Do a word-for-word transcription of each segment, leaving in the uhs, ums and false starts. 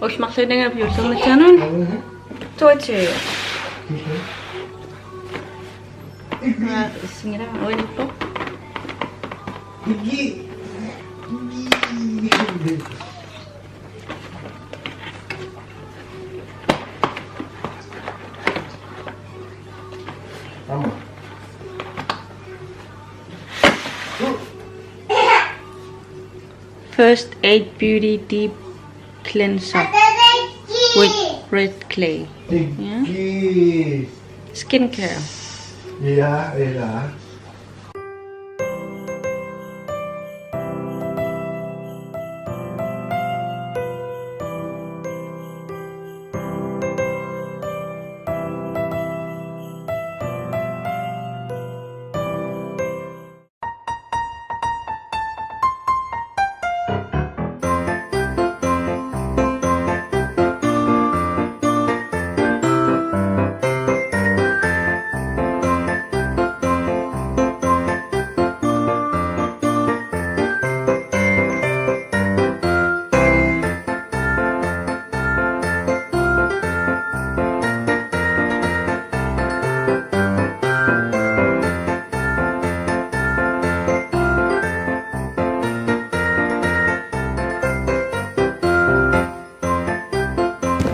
Ullut marluinnaat piullernissaanuit. Toogtyve. Aa, singila uilippo. First Aid Beauty Deep Cleanser with red clay. Ja. Skincare. Ja, eller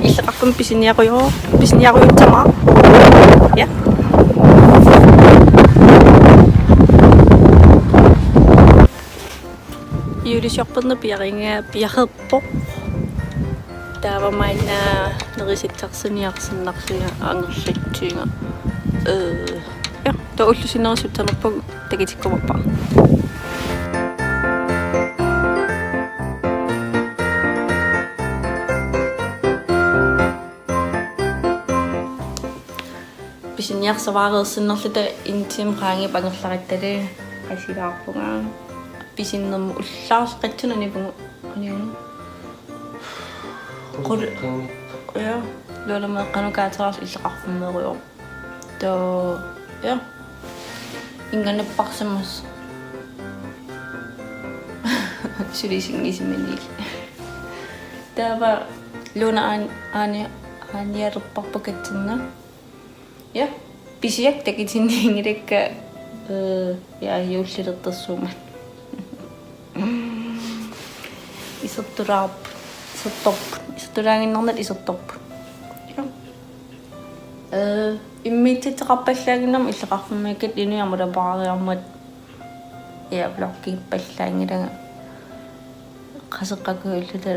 Illoqarfimmi pisiniaruju-, pisiniarujussamaarpoq. Ja. Juullisiorput piareerpoq. Taava maanna nerisassarsiorniarsinnarlunga angerlatsiga. Øh, ja, taava ullup sinneri sutsanerpagut takutikkumaarpara. Pisiniarsareersinnarluta en time qaangiup angerlaratta qasilaarpunga. Pisinermut ullaarsoq qatsunut nipungu uniunu. Qul-, ja, Luna meeqqanut kaaterarlu illoqarfimmeerujoorpoq. Taava, ja. Inganapparsimasoq. Sulisinngisimanili. Taava Luna aan-, aani-, aanialerparput katsunga. Ja, pisiakka takutinnianngilakka, øh, ja, juullilertorsuummat. Isertulaarput, isertorput, isertulaaginnarnata isertorput. Ja. Øh, immiussassaqarpallaaginnarmat illoqarfimmiikkatta inuit amulapaariarmat, ja, vloggiuppallaanngilanga. Qaseqqakujulluta,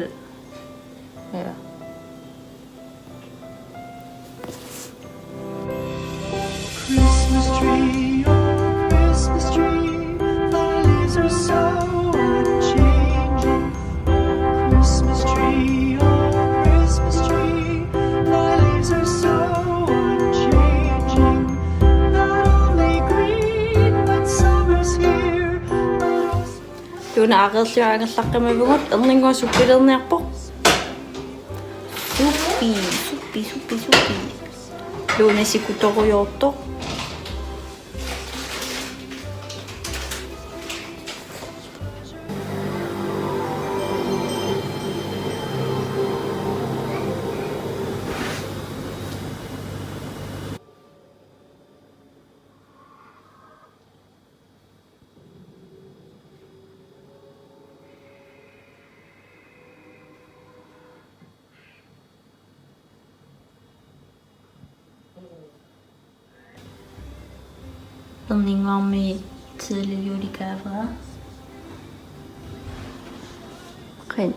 ja. Christmas tree, oh Christmas tree, thy leaves are so unchanging. Christmas tree, oh Christmas tree, thy leaves are so unchanging. Not only green, but summer's here, but also Luna areerlunga angerlaqqimavugut, erninnguaq suppilerniarpoq. Suppi, suppi, suppi, suppi. Luna sikutorujoortoq. Erninnguarmi tidlig julegave. Qin.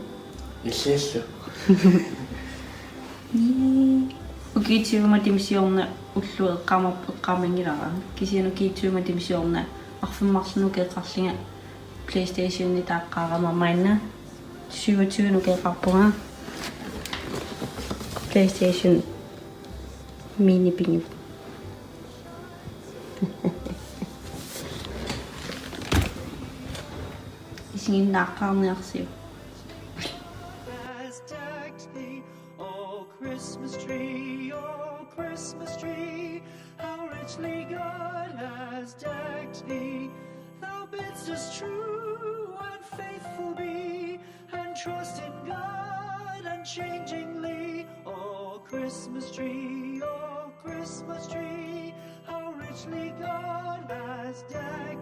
Illiillu. Nii. Ukiut tyve-mut siorna ulloq eqqaamar-, eqqaamanngilara. Kisianni ukiut tyve-mut siorna arfineq-marlunut ukioqarlunga PlayStation-ip taaqqaarama maanna syvogtyve-nut ukioqarpunga. PlayStation Mini pingi. Isiginnaaqqaarniarsiuk. Christmas tree, oh Christmas tree, how richly God has decked thee. Thou bidst us true and faithful be, and trust in God and Changingly, oh Christmas tree, oh Christmas tree, how richly God has decked